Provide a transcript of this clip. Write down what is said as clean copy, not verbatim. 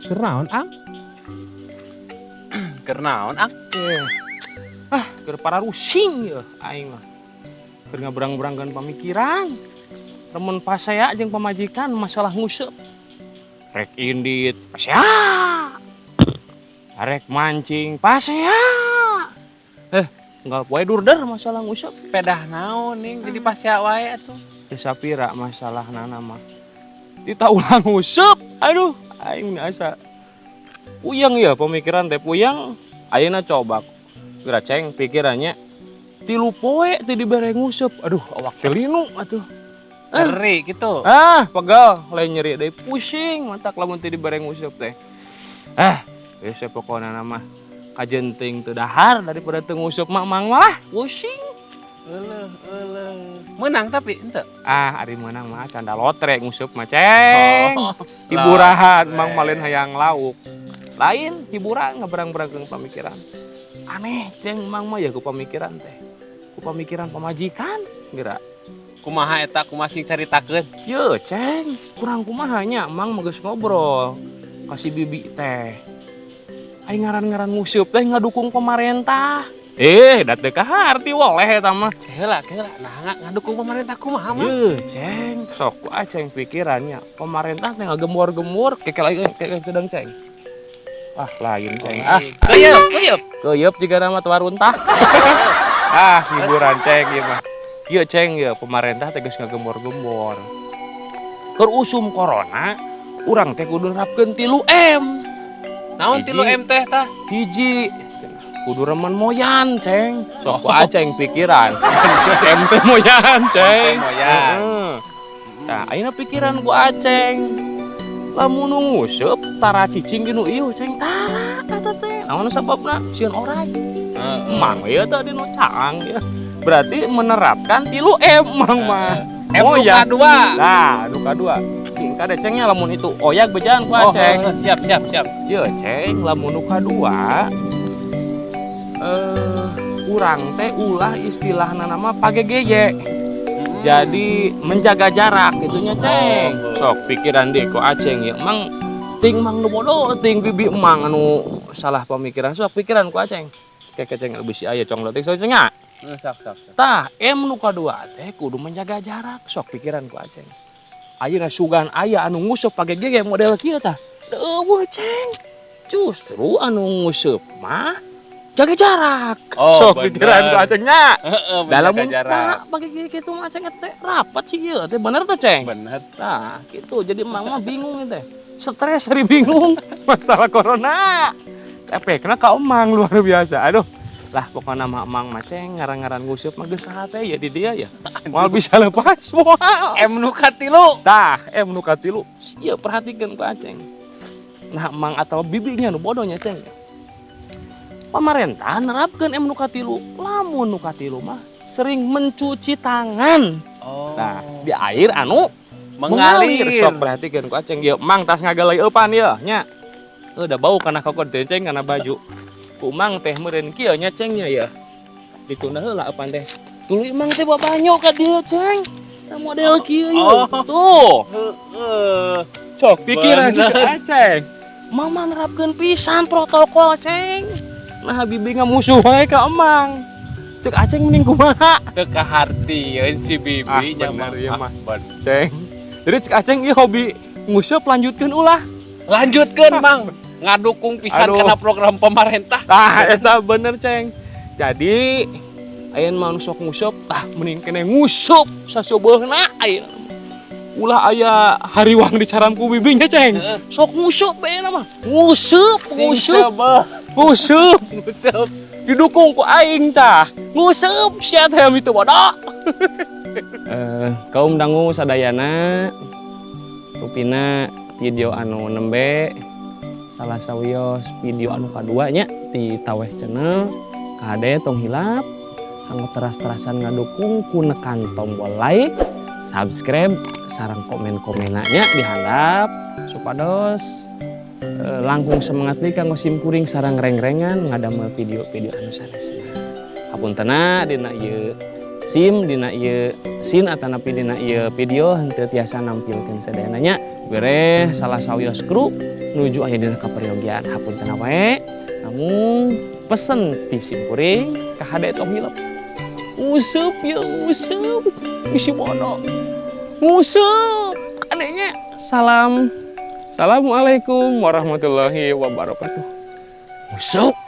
Keur naon, Ang? Keur naon, Ang? Ah, keur pararusing ya aing mah. Keur ngaberang-berangkeun pamikiran. Remen pasea jeung pamajikan masalah nguseup. Rek indit, pasea. Rek mancing, pasea. Unggal poe durder masalah nguseup. Pedah naon ning jadi pasea wae atuh. Teu sapira masalahna mah. Tita ulang nguseup. Aduh, aing asa puyeng ya pemikiran teh puyeng. Ayeuna coba geura, Ceng, pikirannya 3 poe teu dibere nguseup. Aduh, awak teh linu atuh. Nyeri gitu. Ah, pegel, lain nyeri deui, pusing matak lamun teu dibere nguseup teh. Ah, geus pokona mah kajeun teuing teu dahar daripada teu nguseup mah mang malah pusing. Euleuh, euleuh. Menang tapi henteu? Ah, ari meunang mah canda lotre nguseup mah, Ceng. Oh, hiburan lotre. Mang malin hayang lauk. Lain hiburan ngaberang-berangkeun pamikiran. Aneh, Ceng, mang mah ya ku pamikiran teh. Ku pamikiran pamajikan geura. Kumaha eta, kumaha, cing caritakeun? Ye, Ceng, kurang kumaha nya, mang mah geus ngobrol ka si bibi teh. Aing ngaran-ngaran nguseup teh ngadukung pemerintah. Eh, da teu kaharti woleh eta mah. Heula, heula. Nah, ngadukung pemerintah kumaha, Mang? Ye, Ceng, sok ku Aceng pikirannya. Pemerintah teh ngagembor-gembor keke lagi keke sedang, Ceng. Ah, lain, Ceng. Ah, Keuyeup, keuyeup. Keuyeup juga nama tuar runtah. Ah, hiburan, Ceng, ieu mah. Ieu, Ceng, ya pemerintah teh geus ngagembor-gembor. Keur usum corona, urang teh kudu nerapkeun 3M. Naon Hiji. 3M teh tah? Hiji, cenah, kudu remen moyan, Ceng. Sok ku Aceng pikiran. M teh moyan, Ceng. M teh moyan. Heeh. Nah, ayeuna pikiran ku Aceng. Lamun nu nguseup tara cicing di nu ieu, Ceng, tara eta teh. Naon sababna? Sieun oray. Mang ieu tadi nu caang ya. Berarti menerapkan 3M mang mah. M nu Moyan. kadua. Nah, nu kadua. Sing kade, Cengnya, lamun itu oyak bejaan ku Oh, Aceng. siap, siap, siap. Ye, Ceng, lamun nu kadua urang teh ulah istilahna nama pagegeye. Jadi menjaga jarak itunya, Ceng. Oh. Sok pikiran deh ku Aceng ya. Mang ting mang nu bodoh ting bibi emang anu salah pemikiran, sok pikiran ku Aceng. Kayak Ceng lebih si aya cong leutik sok, Ceng, nya. Sok, sok, sok. Tah, M nu kadua teh kudu menjaga jarak. Sok pikiran ku Aceng. Ayeuna sugan aya anu nguseup pagegege model kieu tah. Euweuh, Ceng. Justru anu nguseup mah jaga jarak. Oh, sok bener. pikiran ku Aceng nya. Heeh, dalam menjaga jarak. Pakai gitu mah Aceng teh rapat sih ieu teh, bener tuh, Ceng. Bener. Nah, gitu. Jadi mang mah bingung teh. Stres hari bingung masalah corona. Efeknya ka emang luar biasa. Aduh. Lah pokoknya mah emang mah, Ceng, ngaran-ngaran nguseup mah geus hate ya di dia ya. Moal bisa lepas moal. M nu katilu. Tah, M nu katilu. Ieu perhatikeun ku Aceng. Nah, emang atau bibinya nu bodohnya, Ceng. Pemerintah nerapkeun M nu katilu. Lamun nu katilu mah sering mencuci tangan. Oh. Nah, di air anu mengalir. Sok perhatikeun ku Aceng ieu. Mang tas ngagalai eupan ieu nya. Udah bau kana kokod teh, Ceng, kana baju. Ku mang teh meureun kieu nya, Ceng, nya ya. Ditunda heula eupan teh. Tuluy mang teh babanyo ka dieu, Ceng. Tah model kieu ieu. Oh. Tuh. Heeh. Sok pikiran Bener. ku Aceng. Mang mah nerapkeun pisan protokol, Ceng. Nah, bibi ngamusuh wae ka emang. Cek Aceng mending kumaha? Teu kahartieun si bibi Ah, nya bener mah. ieu mah. Bener. Ceng. Jadi cek Aceng ieu hobi nguseup lanjutkeun ulah? Lanjutkeun, Mang. Ngadukung pisan Aduh. kana program pemerintah. Tah, eta bener, Ceng. Jadi ayeuna mah nu sok nguseup tah mending kene nguseup saseubeurna ayeuna. Ulah aya hariwang dicaram ku bibinya, Ceng. Heeh. Sok nguseup bae mah. Nguseup, Sing nguseup, seubeuh. Nguseup. Nguseup. Didukung ku aing tah. Nguseup sia teh itu bodoh. Kaum dangu sadayana, rupina video anu nembe salah sawios video anu kadua nya di Tawes Channel. Kade tong hilap kanggo teras-terasan ngadukung ku nekan tombol like, subscribe, sareng komen-komenanya dihandap supados langkung semangat deui kanggo sim kuring sareng reng-rengan ngadamel video-video anu sanesna. Hapuntena dina ieu sim, dina ieu sin atanapi dina ieu video henteu tiasa nampilkeun sadayana nya. Bere salah sawios kru nuju aya dina kaperyogian, hapunten wae. Namun pesen ti simkuring, kahade tong hilap nguseup ya, nguseup bisi bodoh nguseup adanya. Salam, assalamualaikum warahmatullahi wabarakatuh. Nguseup.